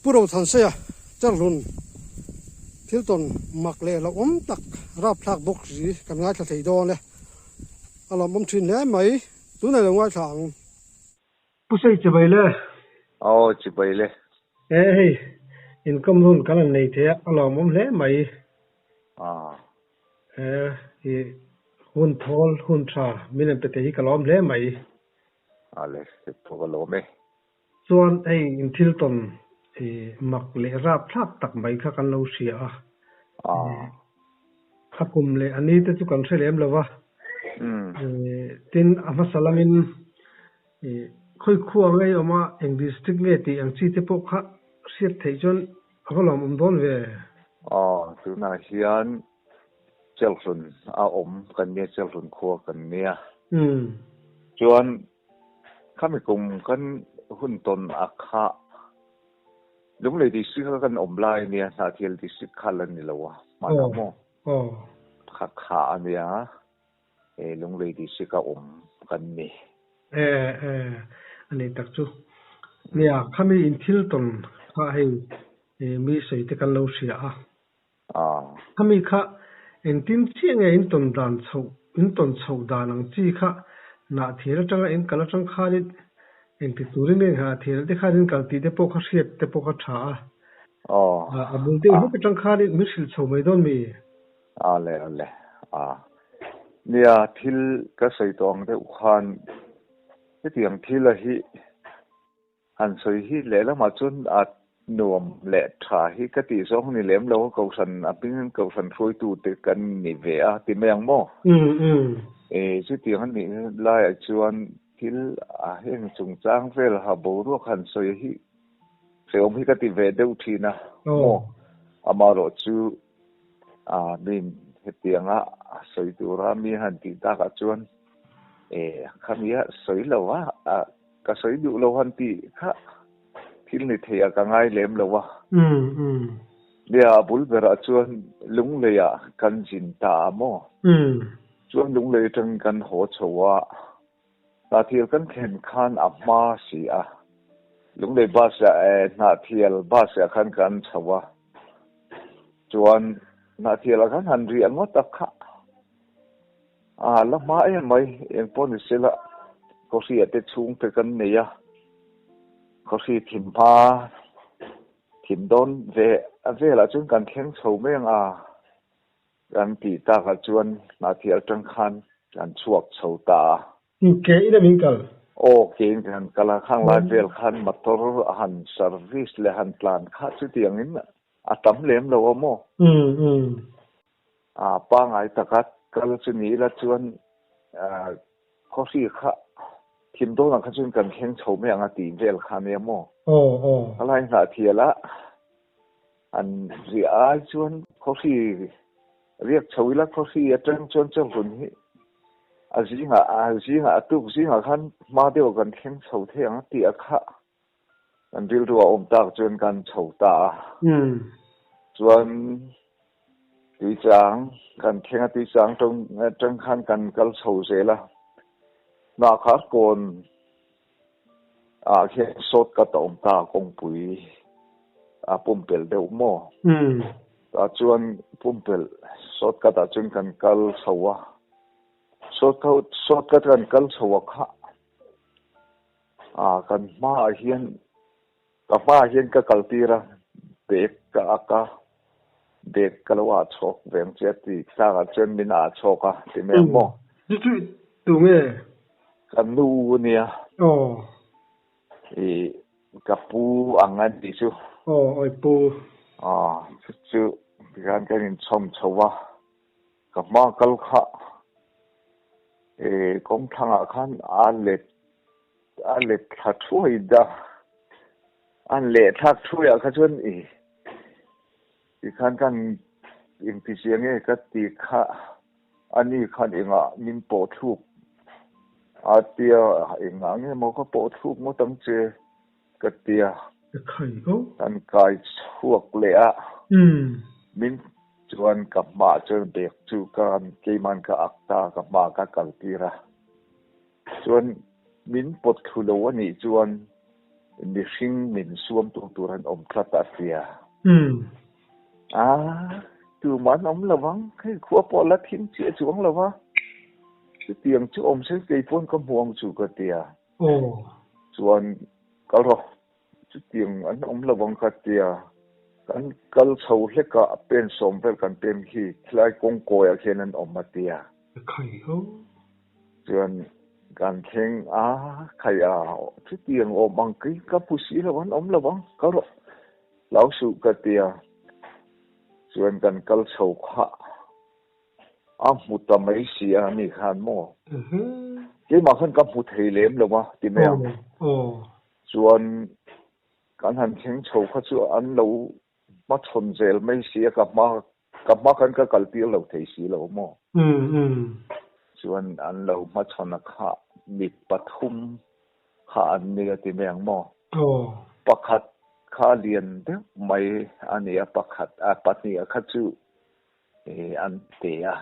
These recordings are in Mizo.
Pu Rothanseia Cherhlun thil tawn mak leh hlauhawm tak rapthlak bawk si kan ngaithla thei dawn e. A lawmawm thin hle mai. Tunah i lo ngaithla ang. Pu Sei chibai le. Aw chibai le. E hei inkawm hun kan han nei thei a, a lawmawm hle mai. Aw. E i hun thawl hun tha min han pe thei hi ka lawm hle mai. Ale, pawh ka lawm e. Chuan hei in thil tawn i mak leh rapthlak tak mai kha kan lo hria a. A kum leh a ni te chu kan hre lem lo va. Tin, a hmasa lamin i khawi khua ngei awm a, eng district nge tih ang chi te pawh kha hriat theih chuan a va lawmawm dawn ve. Aw, tunah hian Chelhlun a awm kan nia, Chelhlun khua kan nia. Chuan Khami kum kan hun tawn a kha Lunglei District a kan awm lai ania, Hnahthial District kha la ni lo a, hmanah maw? Kha kha a nia, he Lunglei District a awm kan ni. E e, a ni tak chu. Nia, khami in thil tawn kha hei mi sawi te kan lo hria a. Khami kha engtin chiah nge in tawn dan chhoh, in tawn chhoh dan ang chi kha Hnahthir atanga in kal atang khanin engti turin nge Hnahthir te khan in kal tih te pawh kha hriat te pawh kha tha a. A bul deuh hlek atang khanin min hrilh chho mai dawn mi? Ale ale a. Nia thil ka sawi tawh ang deuh khan hetiang thil a hi Han sawi hi lehlamah chuan a nuam leh tha hi ka tih zawng ni lem lo a, Kohhran a hming Kohhran hruaitute kan ni ve a ti mai ang maw? E, chutiang a nih laiah chuan thil a heng chungchang vel ha boruak han sawi hi hrehawm hi ka ti ve deuh thin a maw? Amaherawh chu a min hetianga sawi tura mi han tih takah chuan e khami a sawi lo a, Ka sawi duh lo han tih kha thil ni thei ah ka ngai lem lo a. Nia a bul berah chuan Lunglei ah kan zin ta a maw? Chuan Lunglei atangin kan haw chho a, Hnahthial kan thlen khan a hma si a. Lunglei bus ah eh Hnahthial bus ah khan kan chho a. Chuan Hnahthial ah khan han riah ngawt a kha. A la hma em mai, eng pawh ni sela Khawhri ah te chhung te kan nei a, Khawhri thim hma thim dawn ve velah chuan kan thleng chho mai ang a, kan tih takah chuan Hnahthial atang khan kan chhuak chho ta a. Ke in a min kal? Aw, ke in kan kal a, khang lai vel khan motor a han service leh han tlan kha chutiangin a tam lem lo a maw? A pangai taka kal chu ni ila chuan khawhri kha thim dawnah kha chuan kan thleng chho mai ang a tih vel kha ania maw? A lai hnah thial a, an riah ai chuan khawhri riak chho ila khawhri atang chuan chawhlun hi a zingah a zingah a tuk zingah khan hma deuh kan thleng chho thei ang a tih a kha. Kan rilru a awm tak chuan kan chho ta a. Chuan Tuichang kan thleng a, Tuichang tang khan kan kal chho zel a. Hnahkhar kawn ah khian short cut a awm ta a, kawngpui a pumpelh deuh maw? Tah chuan pumpelh short cut ah chuan kan kal chho a. Short cut kan kal chho a kha. Ah kan hmaah hian ka hmaah hian ka kal tir a, bag ka ak a, bag ka lo ah chhawk ve ang che a ti tlakah chuan min ah chhawk a ti mai ang maw? Chu chu tu nge? Ka nu a nia. Aw. Ih ka pu ang a nih chu. Aw awi pu. Aw chu chu tikhan kan inchhawm chho a. Ka hma kal kha eh kawngthlangah khan a let a let thla thuai da an leh thlak thuai ah kha chuan i tikhan kan engti chiang nge ka ti kha ani khan engah min pawh thluk a tia engah nge maw ka pawh thluk ngawt ang che ka tia kan kai chhuak leh a min Chuan ka hmah chuan bag chu ka keiman ka ak ta, ka hmah ka kal tir a. Chuan min pawt thlu lo a nih chuan Mihring min suam tu tur an awm tlat a tia. A, tumah an awm lo ang, hei khua pawh la thim chiah chuang lo va, chutiang chu awm se kei pawn ka hmu ang chu ka tia. Chuan kal rawh, chutiang an awm lo ang ka tia. Kan kal chho hlek a, pen sawm vel kan pen khi khilai kawng kawiah khian an awm a tia. Chuan kan thleng a, khai a, chutiang awm ang kei ka hmu si lo an awm lo ang, kal rawh, hlau suh ka ti a. Chuan kan kal chho kha a hmu ta mai si a ni khan maw? Keimah khan ka hmu thei lem lo a ti mai ang. Chuan kan han thleng chho kha chu an lo hmachhawn zel mai si a, ka hma Ka hma khan ka kal tir lo thei si lo maw? Chuan an lo hmachhawn a kha mi pathum kha an ni a ti mai ang maw? Pakhat kha lian deuh mai a ni a, pakhat a pahnih a kha chu an te a,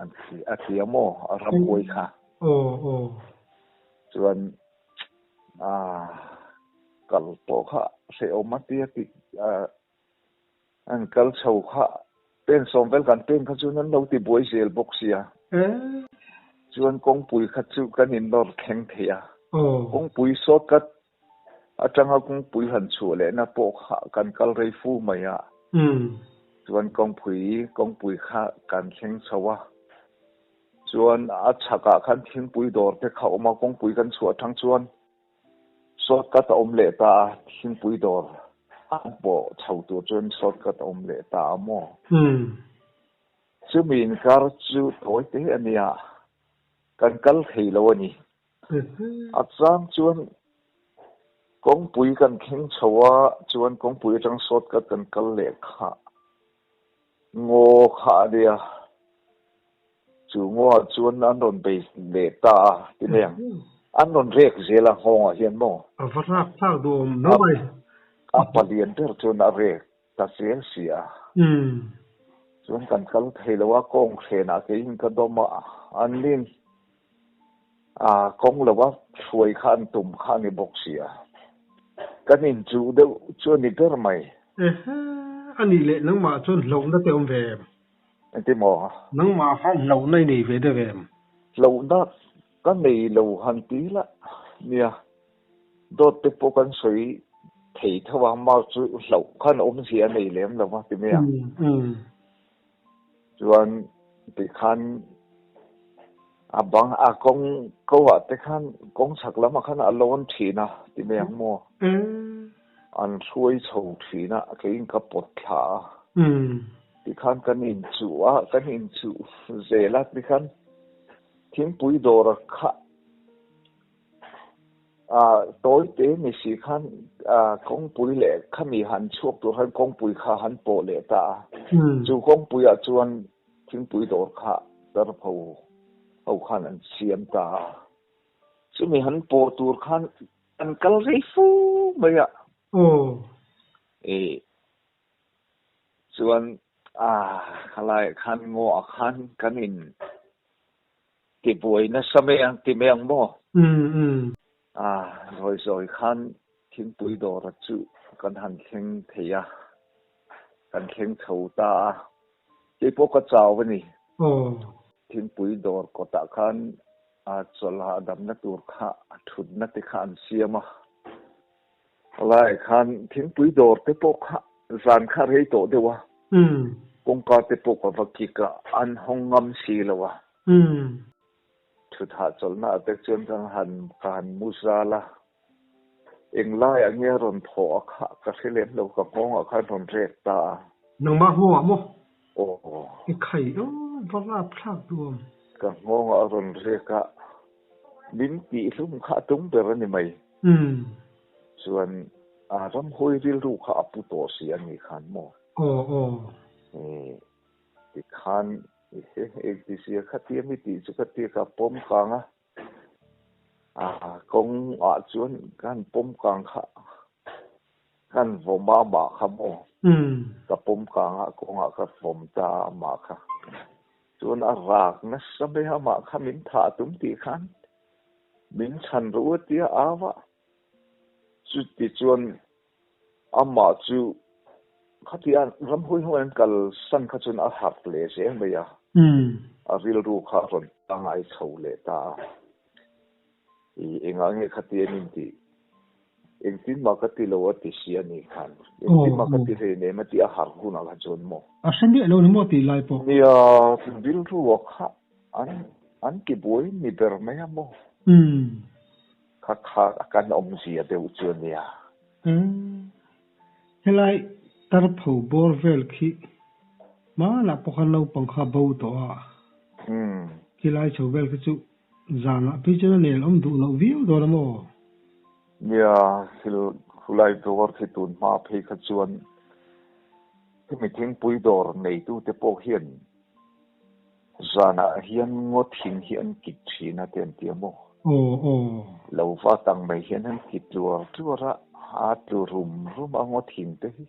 an a ti a maw? A ramhuai kha. Chuan kal pawh kha hrehawm a ti a ti An kal chho kha pen sawm vel kan pen kha chuan an lo ti buai zel bawk sia. Chuan kawngpui kha chu kan in nawr thleng thei a. Kawngpui shortcut atanga kawngpui han chhuah lehna pawh kha kan kal rei fu mai a. Chuan kawngpui kawngpui kha kan thleng chho a. Chuan a chhakah khan thingpui dawr te kha a awm a, kawngpui kan chhuah atang chuan Shortcut a awm leh ta a, thingpui dawr an pawh chho tur chuan shortcut a awm leh ta a maw? Chumi inkar chu tawi te a nia, kan kal thei lo a ni. A chang chuan kawngpui kan thleng chho a, chuan kawngpui atang shortcut kan kal leh kha ngaw kha a nia. Chu ngaw ah chuan an rawn bei leh ta a ti mai ang. An rawn rek zel a nghawng ah hian maw? A va rap thlak duh awm no mai. A palian ber chuan a rek ta zel si a. Chuan kan kal thei lo a, kawng hren ah keiin ka dawm a, an nin a kawng lo a hruai kha an tum kha a ni bawk si a. Kan inchuh deuh chu a ni ber mai. Ehe, a nih leh nangmah chuan hlauhna te awm ve em? Engti maw? Nangmah khan hlauhna i nei ve deuh em? Hlauhna ka nei lo han ti la nia, dawt te pawh kan sawi thei tho a, mark chu hlauh khan awmzia a nei lem lo a ti mai a. Chuan tikhan a bang a kawng ko ah te khan kawng chhak lamah khan a lawn thin a ti mai ang maw? An hruai chho thin a, keiin ka pawt thla a. Tikhan kan inchuh a, kan inchuh zel a, tikhan thingpui dawr kha ah tawi te ni si khan ah kawngpui leh khami han chhuak tur khan kawngpui kha han pawh leh ta a. Chu kawngpui ah chuan thingpui dawr kha tarpho ho khan an siam ta a. Chumi han pawh tur khan an kal rei fu mai a. Chuan khalaiah khan ngaw ah khan kan in ti buai nasa mai ang ti mai ang maw? Zawi zawi khan thingpui dawr chu kan han thleng thei a, kan thleng chho ta a, keipawh ka chau a ni. Thingpui dawr kawtah khan chawlh hahdamna tur kha thutna te kha an siam a. Palai khan thingpui dawr te pawh kha zan kha rei tawh deuh a, kawngka te pawh ka va kik a, an hawng ngam si lo a. Thut hahchawlhna ah te chuan ka han ka han mu zal a, englai ah nge a rawn thaw a kha ka hre lem lo, ka nghawng ah khan rawn rek ta a. Nangmah nghawng ah maw? Aw. I khai aw, va rap thlak duam. Ka nghawng ah a rawn rek a, min tihhlum kha a tum ber a ni mai. Chuan a ramhawi rilru kha a pu tawh si a nih khan maw? Aw aw. Tikhan engti sia kha tia mi tih chu ka tia ka pawm kang a, a kawng ah chuan ka han pawm kang kha ka han vawm a amah kha maw? Ka pawm kang a kawng ah ka vawm ta a amah kha. Chuan a rak nasa mai a amah kha min thah tum tih khan. Min chhan ru a tia au a. Chuti chuan amah chu khatia ramhuai ho an kalsan kha chuan a harh leh zel mai a, a rilru kha a rawn pangngai chho leh ta a. I engah nge khatia an intih? Engtin mah ka ti lo a ti si a ni khan. Engtin mah ka ti hlei nem a ti a harh hunah kha chuan maw? A hre miah lo ni maw tih lai pawh. Nia, rilru a kha an an ti buai ni ber mai a maw? Kha kha kan awmzia deuh chu a nia. Umm. Helai tarpho bawr vel khi hmanah pawh khan naupang kha bo tawh a. Umm. Khilai chho vel khi chu zanah phei chuan a nel awm duh loh viau dawn a maw? Nia, thil khulai dawr khi tun hma phei kha chuan hemi thingpui dawr neitute pawh hian Zanah hian ngaw thing hi an kit thin a ti an ti a maw? Aw aw. Lo va tang mai hian an kit tluar tluar a, a tlu rum rum a ngaw thing te hi.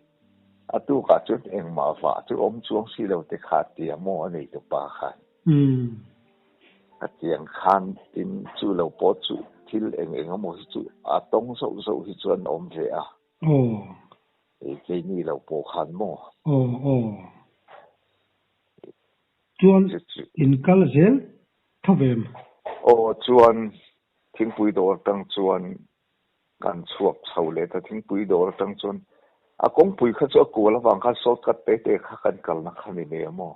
A tukah chuan engmah vah chu awm chuang si lo te kha a ti a maw a neitu pa khan. Umm. A tiang khan tin chu lo pawh chu thil eng eng emaw hi chu a tawng zauh zauh hi chu an awm ve a. Aw. Keini lo pawh khan maw? Aw aw. Chuan in kal zel tho vem? Aw chuan thingpui dawr atang chuan kan chhuak chho leh ta, thingpui dawr atang chuan a kawngpui kha chu a kual avang khan shortcut te te kha kan kalna kha ni ve maw?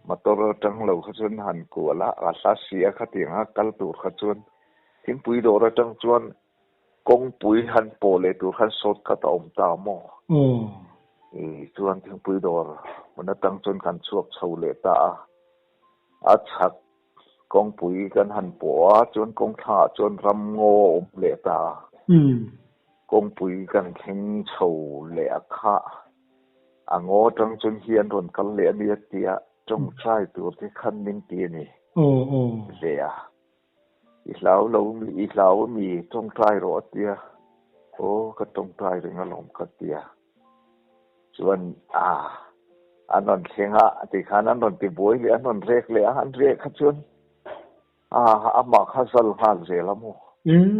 Motor atang lo kha chuan han kual a, a hla si a khatiang a kal tur kha chuan thingpui dawr atang chuan Kawngpui han pawh leh tur khan shortcut a awm ta maw? I chuan thingpui dawr hmun atang chuan kan chhuak chho leh ta a. A chhak kawngpui kan han pawh a, chuan kawngthla ah chuan ram ngaw a awm leh ta a. Kawngpui kan thleng chho leh a kha. A ngaw atang chuan hi an rawn kal leh a nia tia tawngtai tur te khan min ti a ni ve a. I hlau lo mi, i hlau mi tawngtai rawh a tia, aw ka tawngtai reng alawm ka tia. Chuan a an rawn thleng a, tikhan an rawn ti buai leh an rawn rek leh a, an rek kha chuan a amah kha zal nghal zel a maw?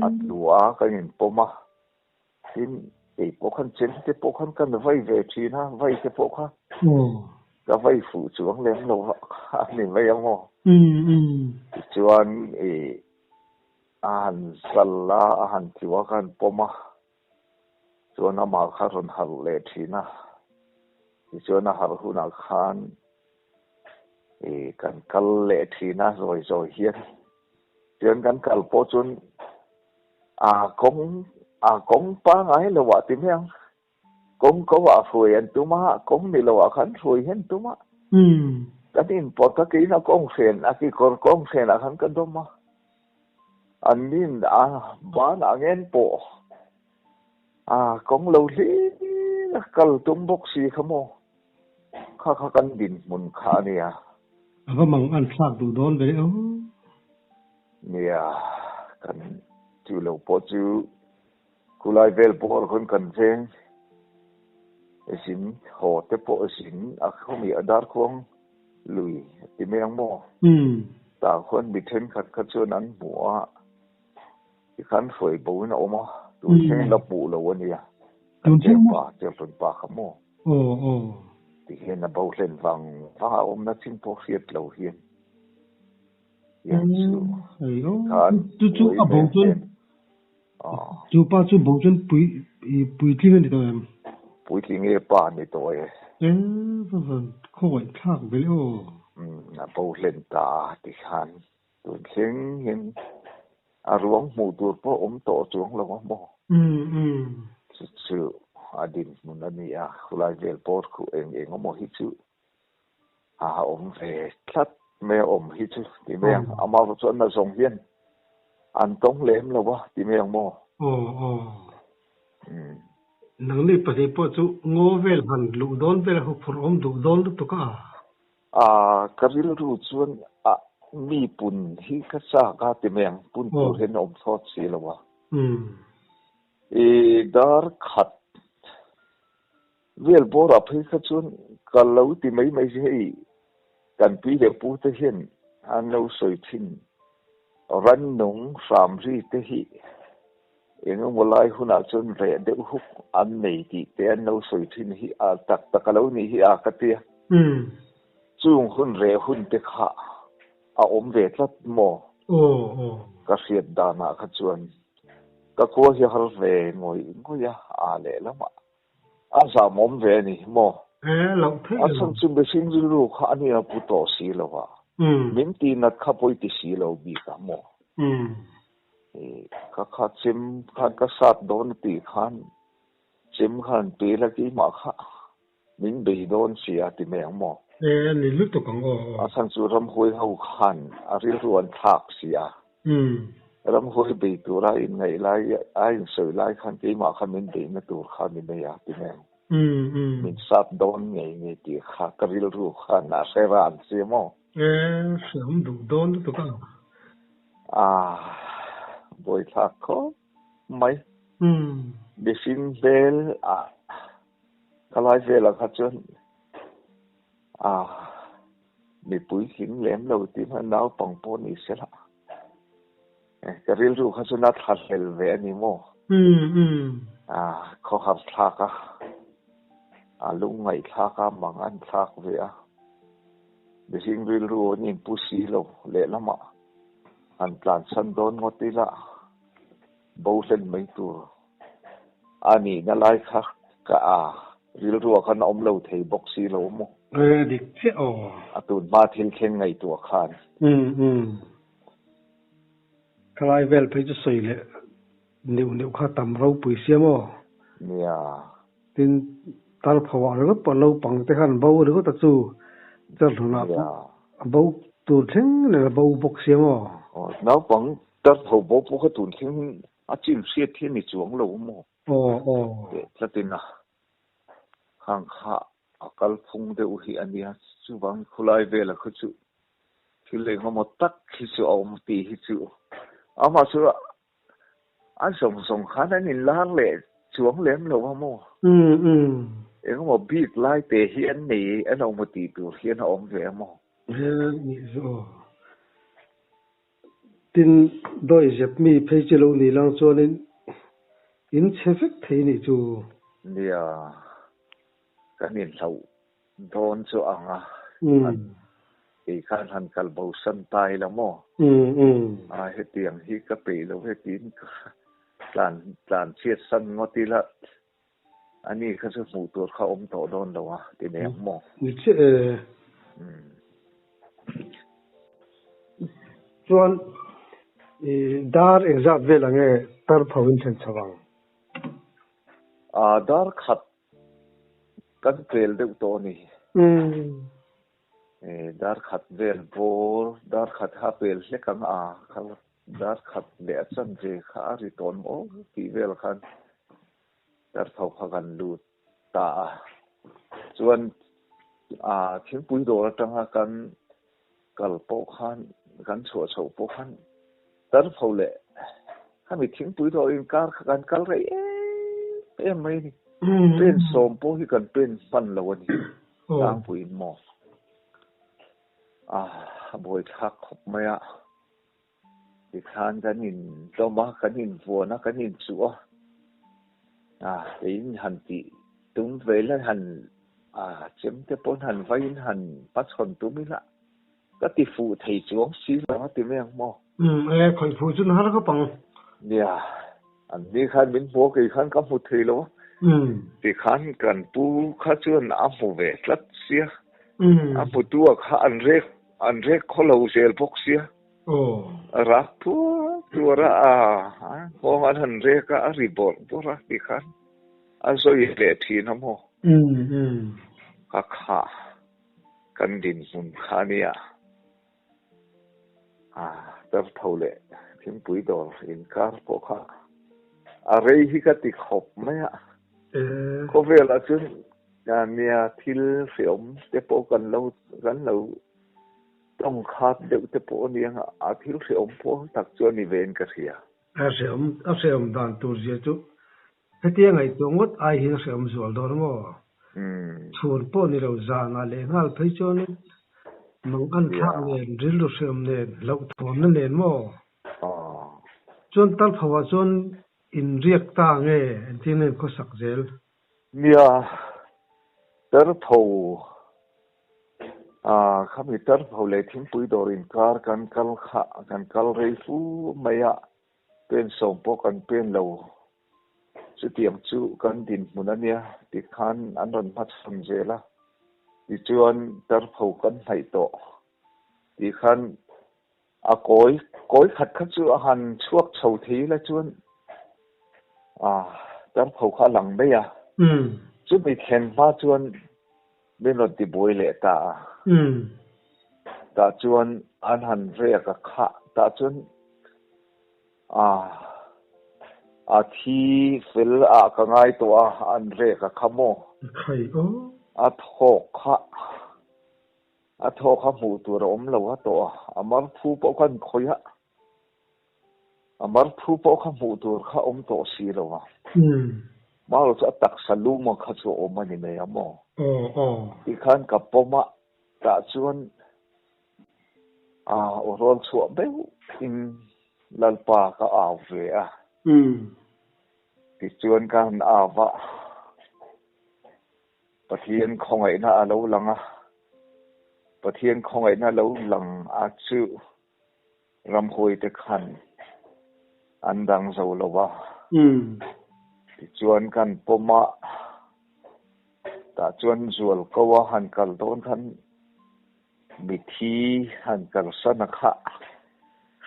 A tlu a, kan inpawm a, tin kei pawh khan chen te pawh khan kan vai ve thin a, vai te pawh kha ka vai fuh chuang lem lo a ni mai ang aw. Tichuan i a han zal a, a han tlu a, ka han pawm a, chuan amah kha rawn harh leh thin a, tichuan a harh hunah khan i kan kal leh thin a zawi zawi hian. Chuan kan kal pawh chuan a kawng a kawng pangai lo ah ti mai ang. Kawng ko ah hruai an tum a, kawng ni lo ah khan hruai hi an tum a. Kan inpawt a keina kawng hren a kekawr kawng hren ah khan ka dawm a. An nin a ban ah ngen pawh a kawng lo hlir a kal tum bawk si kha maw. Kha kha kan dinhmun kha a nia. A va mang an thlak duh dawn ve aw. Nia, kan chu lo pawh chu khulai vel bawr khawn kan veng zin haw te pawh zin a khawmi a darkhuang lui a ti mai ang maw? Tah khuan mi thenkhat kha chuan an hmu a, tikhan hruai bo in a awm a, tun thleng la hmuh lo a nia. Kan veng pa, Chelrawn pa kha maw? Aw aw. Ti hian a bo hlen vang vang a awmna chin pawh hriat lo hian hian chu khan Chu chu a bo chuan chu pa chu bo chuan pui puitling a ni tawh em? Puitling e pa a ni tawh e. E va van khawngaih thlak ve le aw. Umm a bo hlen ta a ti khan tun thleng hian a ruang hmuh tur pawh awm tawh chuang lo a maw? Umm umm. Chu chu a dinhmun a ni a, khulai vel pawr khuh eng eng emaw hi chu a awm ve tlat mai a awm hi chu ti mai ang. Amah erawh chuan na zawng hian an tawng lem lo a ti mai ang maw? Aw aw. Umm. Nangni pahnih pawh chu ngaw vel han luh dawn vel a huphurh awm duh dawn lutuk a. A ka rilru chuan a mi pun hi ka chak a ti mai ang, pun tur hian a awm thlawt si lo a. I dar khat vel bawrah phei kha chuan ka lo ti mai mai hi hei kan pi leh pu te hian an lo sawi thin rannung hram ri te hi. Engemaw lai hunah chuan reh deuh huk an nei tih te an lo sawi thin hi a tak tak a lo nih hi a ka ti a. Chung hun reh hun te kha a awm ve tlat maw? Ka hriat danah kha chuan ka khua hi har ve ngawih ngawih a, a lehlamah a zamawm ve a ni maw? A chhan chu mihring rilru kha a nia pu tawh si lo a, min tihnat kha pawi ti si lo bik a maw? Ka kha chem khan ka sat dawn a tih khan chem khan pe la keimah kha min bei dawn si a ti mai ang maw? E ni lutuk ang aw. A chhan chu ramhuai ho khan a rilru an thlak si a. Ramhuai bei tura inngaih lai a insawi lai khan keimah kha min beihna tur kha ni mai a ti mai ang. Min sat dawn ngei ngei tih kha ka rilru khan a hre ran si a maw? E hreawm duh dawn lutuk a. A buaithlak khawp mai. Mihring hmel a ka lai velah kha chuan a mipui tling lem lo tih hman naupang pawh ni se la. Ka rilru kha chuan a thla hlel ve a ni maw? A khawhar thlak a, a lungngaihthlak a, mang an thlak ve a. Mihring rilru an inpu si lo lehlamah han tlansan dawn ngawt ila bo hlen mai tur a nihna lai kha ka a rilruah khan a awm lo thei bawk si lo maw? E dik chiah aw. A tun hma thil thleng ngaihtuah khan. Thalai vel phei chu sawi leh neuh neuh kha tam ropui sia maw? Nia. Tin, tar pho ah ringawt pawh naupang te khan bo ringawt a chu cherhlunah pawh a bo tur thleng nen a bo bawk sia maw? Aw, naupang tar pho bo pawh kha tun thleng a chin hriat hi a ni chuang lo maw? Aw, aw. Teh tlatin a khang kha a kalphung deuh hi a nia, chuvang khulai vela kha chu thil engemaw tak hi chu a awm tih hi chu amah chu a zawng zawng khan an inlar leh chuang lem lo a maw? Engemaw bik lai te hi an nei a lo maw tih tur hian a awm ve a maw? He nih chu aw. Tin, dawi zep mi phei chi lo ni lang chuanin in chhe vek thei nih chu. Nia, kan inhlauh dawn chu ang a, kei khan han kal bo san ta ila maw? A, hetiang hi ka peih lo he tiin ka tlan tlan chhiat san ngawt ila, ani kha chu hmuh tur kha awm tawh dawn lo a, ti nei ang maw? Ni chiah e. Chuan i dar engzat vel ang e tar pho in thlen chho ang? A, dar khat Kan tel deuh tawh a ni. Dar khat vel bawr, dar khat kha pel hlek ang a, dar khat leh a chanve kha a ri tawn maw tih vel khan dar tho kha kan lut ta a. Chuan thingpui dawr atanga kan kal pawh khan, kan chhuah chhoh pawh khan dar tho leh khami thingpui dawr inkar kha kan kal rei em em mai a ni. Pen sawm pawh hi kan pen hman lo a ni. Tlangpuiin maw? A buaithlak khawp mai a. Tikhan kan intlawm a, kan invuan a, kan inchuh a. Keiin han tih tum ve ila han chem te pawn han vaiin han hmachhawn tum ila ka ti fuh thei chuang si lo a ti mai ang maw? E, khawih fuh chu na har khawp ang. Nia, an ni khan min hmu a, kei khan ka hmu thei lo a. Tikhan kan pu kha chuan a hmu ve tlat sia. A hmutu ah kha an rek an rek khaw lo zel bawk sia. Rak tuar tuar a, a nghawng an han rek a, a ri bawrh bawrh a tikhan a zawi leh thin a maw? Ka khah kan dinhmun kha a nia. A tar tho leh thingpui dawr inkar pawh kha a rei hi ka ti khawp mai a. Khawvelah chuan nia thil hreawm te pawh kan lo kan lo tawng khat deuh te pawh a nia a thil hreawm pawl tak chu a ni ve in ka hria. A hreawm a hreawm dan tur zia chu hetia ngaihtuah ngawt ai hian hreawm zual dawn maw? Chhun pawh ni lo zanah leh nghal phei chuanin mang an thlak nen rilru hreawm nen hlauhthawnna nen maw? Chuan tal pho ah chuan In riak ta nge engtin nge khawsak zel? Nia, Terpho, ah khami Terpho leh Thingpui dawr inkar kan kal kha kan kal rei fu mai a, pen sawm pawh kan pen lo. Chutiang chu kan dinhmun a nia tikhan an rawn hmachhawn zel a, tichuan Terpho kan hnaih tawh tikhan A kawi kawi khat kha chu a han chhuak chho thei ila chuan a tarpho kha a lang mai a. Chumi thlen hma chuan min rawn ti buai leh ta a. Tah chuan an han riak a khah tah chuan a a thi fel ah ka ngai tawh a an riak a kha maw? A thawk kha. A thaw kha hmuh tur a awm lo a tawh a, a mar phu pawh khan khawih a, a mar phu pawh kha hmuh tur kha awm tawh si lo a. Marawh chu a taksa lum ang kha chu a awm a ni mai a maw? Tikhan ka pawm a, tah chuan a aw rawl chhuah deuh in Lalpa ka au ve a. Tichuan ka han au a. Pathian khawngaihna a lo lang a, Pathian khawngaihna lo lang a chu ramhuaite khan an dang zo lo a. Tichuan kan pawm a, tah chuan zual ko a han kal dawn khan mithi han kalsan a kha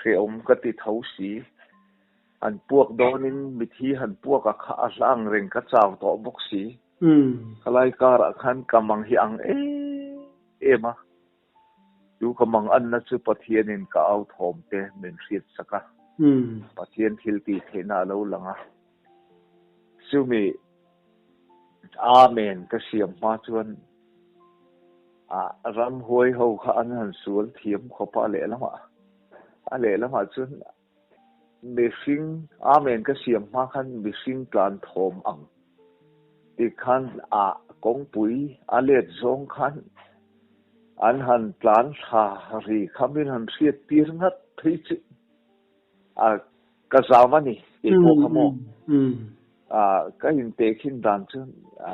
hrehawm ka ti tho si. Han puak dawnin mithi han puak a kha a hla ang reng ka chau tawh bawk si. Khalai karah khan ka mang hi ang em em a, chu ka mang anna chu Pathianin ka au thawm te min hriat sak a, Pathian thil tih theihna a lo lang a. Chumi Amen ka siam hma chuan a ramhuai ho kha an han sual thiam khawp a lehlamah a lehlamah chuan Mihring, Amen ka siam hma khan mihring tlan thawm ang ti khan a kawngpui a let zawng khan an han tlan thla ri kha min han hriat tir ngat phei chu a ka zam a ni tih pawh kha maw a ka inteh khin dan chuan a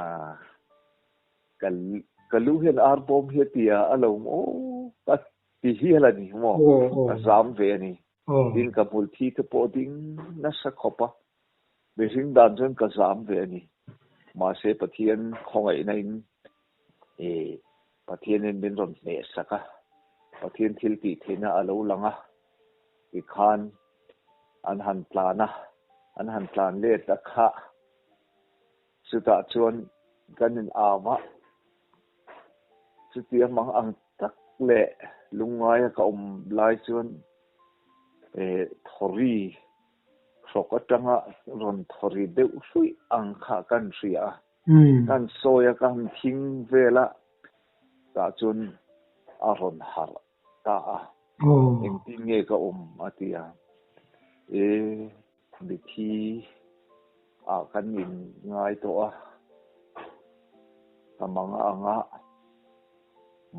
ka ka lu hian ar bawm hi a ti a a lo maw ka Ti hial a ni maw? Ka zam ve a ni. Tin ka hmul thi te pawh ding nasa khawp a. Mihring dan chuan ka zam ve a ni. Mahse Pathian khawngaihna in eh Pathianin min rawn hneh sak a. Pathian thil tih theihna a lo lang a. Tikhan an han tlan a, an han tlan let a kha. Chutah chuan kan in au a. Chutia mang ang tak leh lungngaia ka awm lai chuan thawri hrawk atanga rawn thawri deuh hruih ang kha kan hria a. Kan sawi a, ka han thing vel a, tah chuan a rawn harh ta a. Engtin nge ka awm a ti a, E Mithi ah kan in ngai tawh a, ka mang a ang a,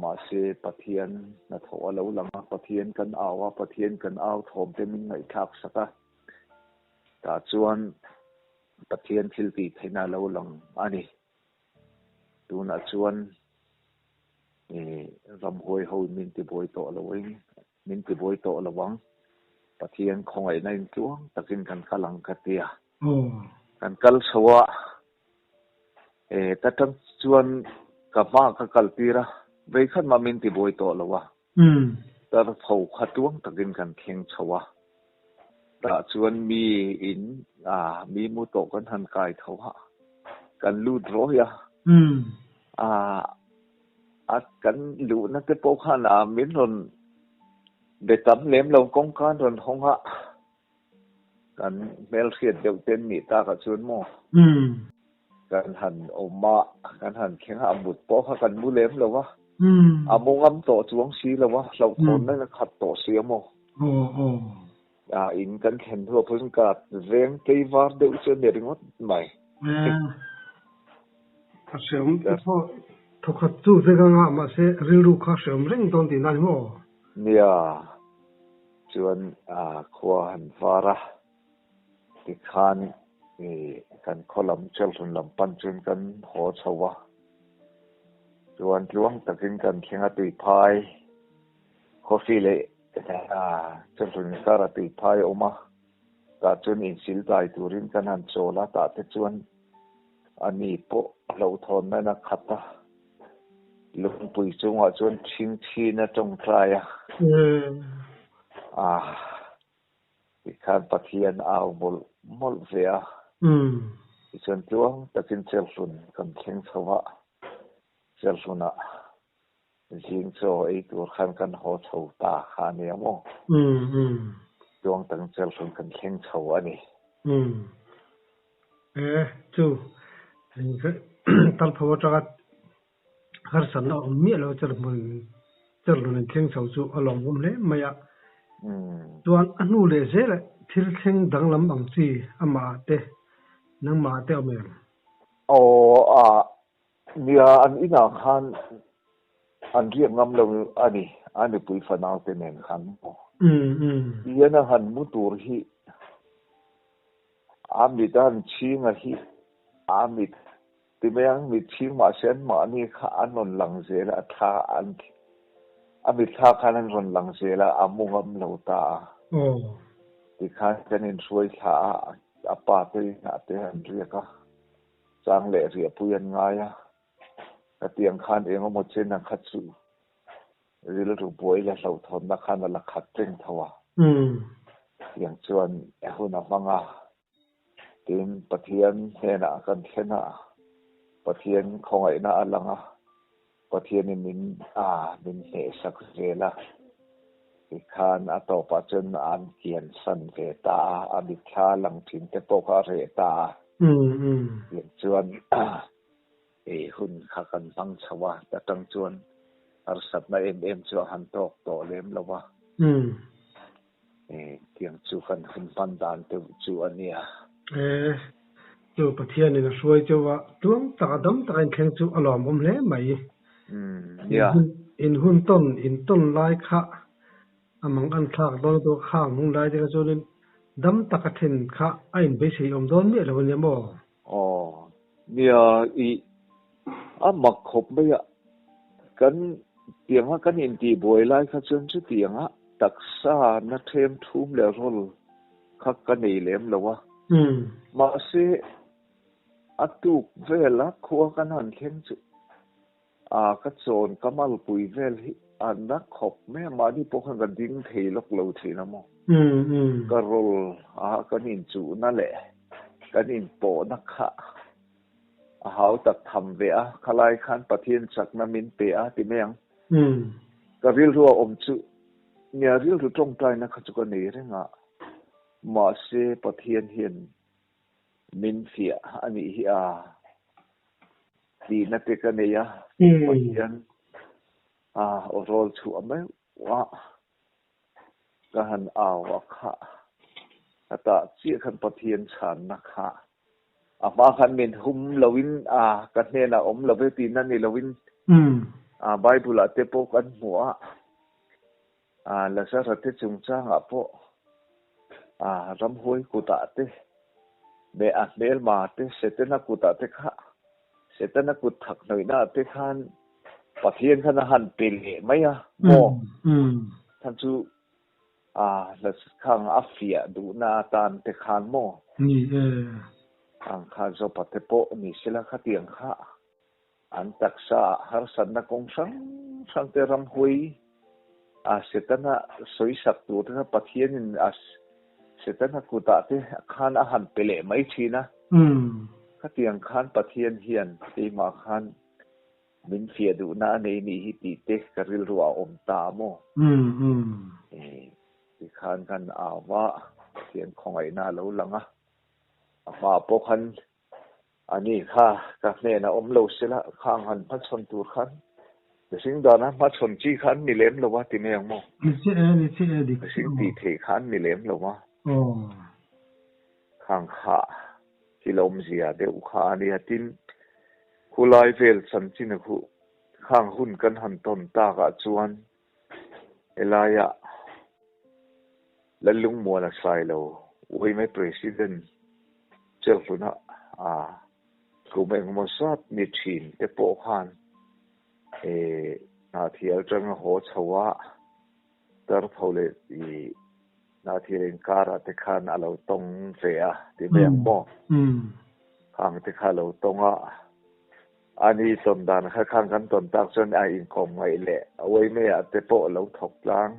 mahse Pathian hnathawh a lo lang a, Pathian kan au a, Pathian kan au thawm te min ngaihthlak sak a, tah chuan Pathian thil tih theihna a lo lang a ni. Tunah chuan ramhuai ho in min tibuai tawh lo in Min tibuai tawh lo ang. Pathian khawngaihna in tluang takin kan kal ang ka ti a. Kan kal chho a, e ta tang chuan ka hma ka kal tir a, vei khat mah min tibuai tawh lo a. Tar tho kha tluang takin kan thleng chho a. Tah chuan mi in a mi mu tawh kan han kai tho a, kan lut rawi a. A A kan luhna te pawh khan a min rawn be tam lem lo kawngka an rawn hawng a, kan hmelhriat deuh te an nih takah chuan maw kan han awm a, kan han thleng a, a mut pawh kha kan mu lem lo a, a mu ngam tawh chuang si lo a, hlauhthawnna in a khat tawh si a maw. A in kan thlen hnuah pawh chuan ka veng tleivar deuh chu a ni ringawt mai. A hreawm te pawh thawkhat chu vek anga mahse rilru kha hreawm reng dawn tih na ni maw? Nia, chuan khua han var a tikhan. Kan khaw lam Chelhlun lam pan chuan kan haw chho a, chuan tluang takin kan thleng a tuiphai coffee leh Chelhlun inkara tuiphai a awm a, tah chuan insil dai turin kan han chawl a, tah te chuan ani pawh hlauhthawn nan a khat a, lungpui chungah chuan ṭhingṭhin a tawngtai a. Tikhan Pathian au mawlh mawlh ve a. Tichuan tluang takin Chelhlun kan thleng chho a, Chelhlunah zing chaw ei tur khan kan haw chho ta kha a nia maw? Tluang takin Chelhlun kan thleng chho a ni. E, chu talpho atanga harsatna awm miah lo Chelhmun Chelhlun in thleng chho chu a lawmawm hle mai a. Chuan a hnu leh zel thil thleng danglam ang chi amah ah te nangmah ah te awm em? Aw a, nia an inah khan an riak ngam lo a ni, a nupui fanau te nen khan maw. Tihian a han mu tur hi a mit a han chhing a hi a mit Ti mai ang, mitchhing mahse an mahni kha an rawn lang zel a, a thla an a mitthla khan an rawn lang zel a, a mu ngam lo ta a. Tikhan kan inhruai thla a, a pa te inah te an riak a, chang leh riahpui an ngai a, khatiang khan eng emaw chen ang kha chu rilru buai leh hlauhthawnna khan a la khat reng tho a. Tiang chuan hun a hmang a. Tin, Pathian hnenah kan thlen a, Pathian khawngaihna a lang a, Pathianin min a min hnehsak zel a, tikhan a tawpah chuan an kiansan ve ta a, a mitthla lang thin te pawh kha a reh ta a. Tiang chuan ei hun kha kan hmang chho a, ta tang chuan harsatna em em chu a han tawk tawh lem lo a. Tiang chu kan hun hman dan deuh chu a nia. E, chu Pathianin a hruai chauh a, tluang taka dam taka inthleng chu a lawmawm hle mai. Nia. In hun tawn, in tawn lai kha a mang an thlak dawn a kha ang hung lai te kha chuanin dam taka then kha a inbeisei awm dawn miah lo a nia maw? Aw, nia i a mak khawp mai a, kan tianga kan intihbuai lai kha chuan chutianga taksa na them thum leh rawl kha ka nei lem lo a, mahse a tuk vela khua kan han thleng chu a ka chawn ka malpui vel hi a na khawp mai a, mahni pawh khan ka ding thei lawk lo thin a maw. Ka rawl a kan inchuhna leh kan inpawhna kha a hau tak tham ve a, khalai khan Pathian chakna min pe a ti mai ang. Ka rilru a awm chu nia rilru tawngtaina kha chu ka nei reng a, mahse Pathian hian Min fiah a nih hi a tihna te ka nei a, Pathian a aw rawl chhuah meuh a, ka han au a kha, ka tah chiah khan Pathian chhanna kha a hma khan min hum loin a ka hnenah awm lo ve tihna ni loin a Bible ah te pawh kan hmu a, A Lazara te chungchangah pawh a ramhuai kutah te leh a hmelma te Setana kutah te kha Setana kut thak hnawihna ah te khan Pathian khan a han pe leh mai a maw? Khan chu a khang a fiah duhna atan te khan maw? Ni e. Ang kha Jopa te pawh ni sela khatiang kha An taksa ah harsatna kawng hrang hrang te ramhuai a Setana sawisak tur te kha Pathianin a Setana kutah te khan a han pe leh mai thin a. Khatiang khan Pathian hian keimah khan min fiah duhna a nei nih hi tih te ka rilru ah a awm ta a maw? Tikhan kan au va, Pathian khawngaihna a lo lang a, a hmaah pawh khan A ni kha, ka hnenah awm lo sela, khang han hmachhawn tur khan mihring dana hmachhawn chi kha an ni lem lo a ti mai ang maw? Ni che e, ni che e, dik chiah maw? Mihring tih theih kha an ni lem lo a. Aw. Khang kha thil awmzia deuh kha a nia, tin, khulai vel chanchin khu khang hun kan han tawn takah chuan helaia Lallungmuana Sailo, YMA President. Chelhluna a kum engemaw zat ni thin te pawh khan Hnahthial atanga haw chho a, Tarpho leh Hnahthial inkarah te khan a lo tawng ve a ti mai ang maw? Khang te kha a lo tawng a, ani tawn dan kha khan kan tawn tak chuan a inkawm ngaih leh a uaimaiah te pawh a lo thawk tlang.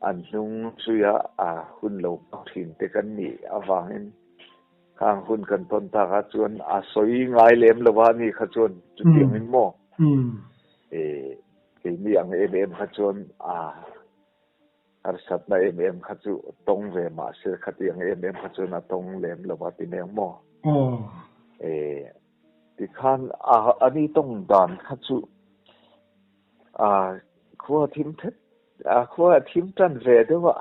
An hnung zuia a hun lo hmang thin te kan nih avangin khang hun kan tawn takah chuan a sawi ngai lem lo a ni kha chuan chutiangin maw keini ang em em kha chuan a harsatna em em kha chu tawng ve mahse khatiang em em kha chuan a tawng lem lo a ti mai ang maw? Tikhan a ni tawng dan kha chu a khua thim thet A khua a thim tan ve deuh a,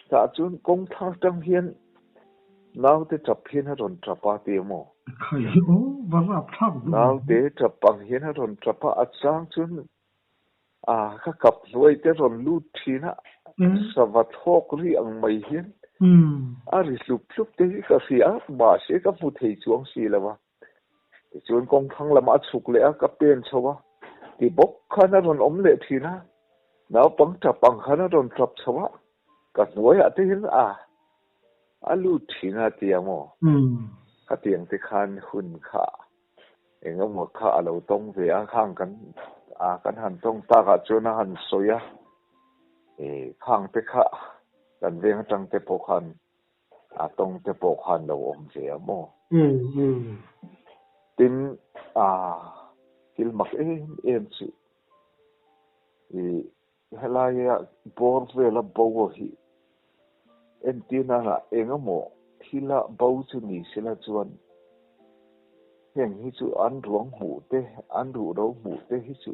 tah chuan kawng thlang atang hian naute tap hian a rawn tap a ti emaw? Khai hi aw, va rap thlak duh. Naute tap ang hian a rawn tap a, a chang chuan a ka kap hnuai te rawn lut thin a, sava thlawk ri ang mai hian a ri hlup hlup te hi ka hria a, mahse ka hmu thei chuang si lo a. Tichuan kawng thlang lamah a chhuk leh a, ka pen chho a, ti bawk khan a rawn awm leh thin a, naupang tap ang khan a rawn tap chho a, ka hnuaiah te hian a a lut thin a tia maw? Khatiang te khan hun kha eng emaw kha a lo tawng ve a, khang kan a kan han tawng takah chuan a han sawi a, khang te kha kan veng atang te pawh khan A tawng te pawh khan lo awm ve a maw? Tin, a thil mak em em chu i helaia bawr vela bo hi entir nana eng emaw thila bo chu ni sela chuan heng hi chu an ruang hmuh te, an ruhro hmuh te hi chu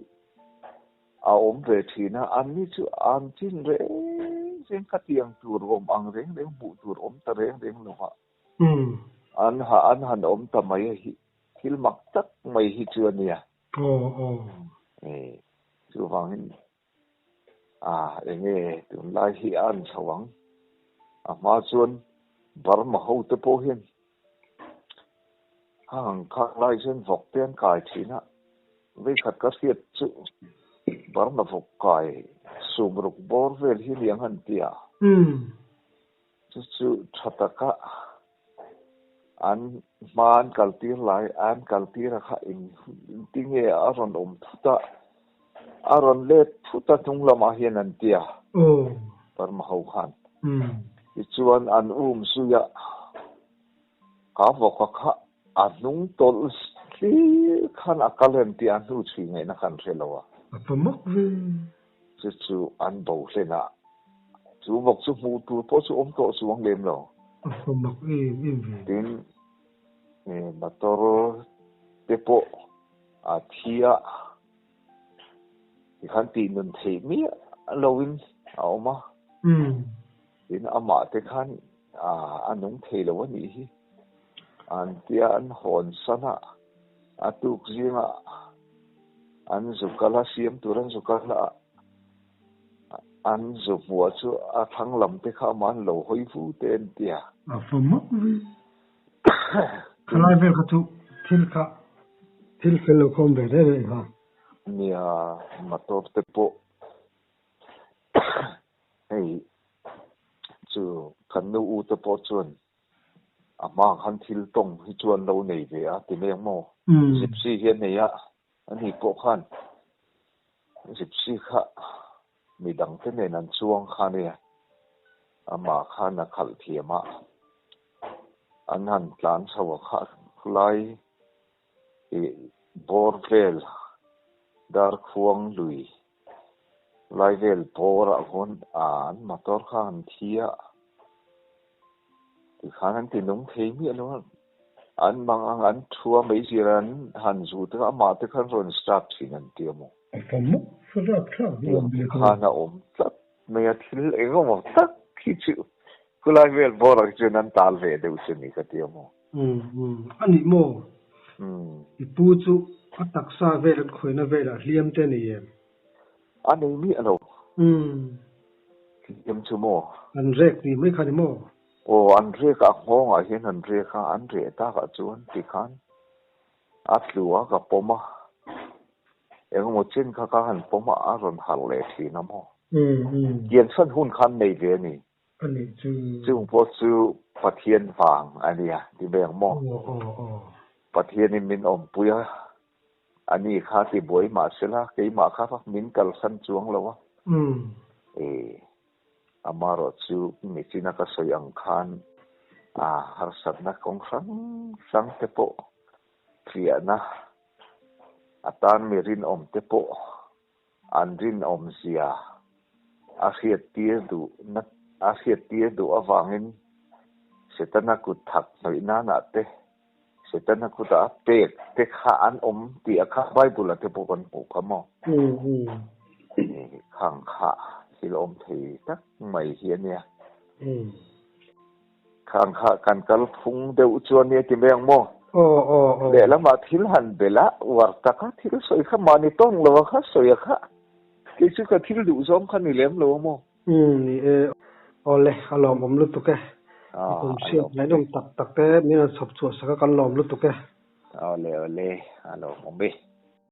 A awm ve thin a, anni chu an chin reng reng khatiang tur awm ang reng reng hmuh tur awm ta reng reng lo a, an ha an han awm ta mai a hi thil mak tak mai hi chu a nia. Chuvangin a enge tunlai hi a an chho ang, a hma chuan Burma ho te pawh hian hang khang lai chuan vawk te an kai thin a, Veikhat ka hriat chu Burma vawk kai sum ruk bawr vel hi ni ang an ti a. Chu chu tha taka an hma an kaltir lai an kaltir a kha eng tinge a rawn awm thut a, a rawn let thut a hnung lamah hian an ti a Burma ho khan. Tichuan an um zui a, ka vawk a kha A hnung tawlh hlir khan a kal em tih a hnu chhui ngaihna kan hre lo a. A pa mak ve. Chu chu an bo hlen a, chu vawk chu hmuh tur pawh chu awm tawh chuang lem lo. A pa mak em em ve. Tin, motor te pawh a thi a, tikhan tih nun theih miah loin a awm a. Tin, amah te khan a nung thei lo a nih hi. An tia an hawn san a, a tuk zinga an zu kal a, siam tur an zu kal a, an zu hmuah chu a thlang lam te kha amah an lo hawi vu te an tia. A fa mak ve. Khalai vel kha chu thil kha thil fel lo khawm ve reng reng ha. Nia, motor te pawh hei chu kan nu u te pawh chuan A hma khan thil tawng hi chuan lo nei ve a ti mai ang maw? Gypsy hi a nei a, ani pawh khan Gypsy kha midang te nen an chuang kha nia, amah khan a khalh thiam a, an han tlan chho a kha khulai ih bawr vel Darkhuang lui Lai vel bawrah khawn an motor kha an thi a, tikhan an ti nung thei miah lo a, an mang ang an thu a mai zir an han zu te kha amah te khan rawn start thin an ti a maw. A fa mawk fa rap thlak duh ang te khan a awm tlat mai a, thil eng emaw tak hi chu khulai vel bawrah hi chuan an tal ve deuh chu ni ka ti a maw. A nih maw? I pu chu a taksa vel an khawihna velah hliam te a nei em? A nei miah lo. Hliam chu maw? An rek tih mai kha ni maw? Aw an riak a, a nghawngah hian an riak a, an riah takah chuan tikhan a tlu a ka pawm a, engemaw chen kha ka han pawm a, a rawn harh leh thin a maw? Kiansan hun khan nei ve a ni. A nih chu. Chung pawh chu Pathian vang a nia ti ve ang maw? Pathianin min awmpui a, a ni kha ti buai mah sela keimah kha min kalsan chuang lo a. E, amarawh chu michina ka sawi ang khan a harsatna kawng hrang hrang te pawh fiahna atan mi rinawm te pawh An rinawmzia a hriattir duh na a hriattir duh avangin Setana kut thak hnawih nanah te, Setana kuta a pek te kha an awm tih a kha Bible ah te pawh kan hmuh kha maw? Khang kha thil awm thei tak mai hi a nia. Khang kha kan kal phung deuh chuan nia ti mai ang maw? Aw aw aw. Lehlamah thil han belh a, uar taka thil sawi kha mahni tawng lo a kha sawi a kha. Kei chu ka thil duh zawng kha ni lem lo a maw? Umm ni e. Awle, a lawmawm lutuk e. I kum hriat ngaihnawm tak tak te min rawn chhawp chhuah sak a kan lawm lutuk e. Awle awle, a lawmawm e.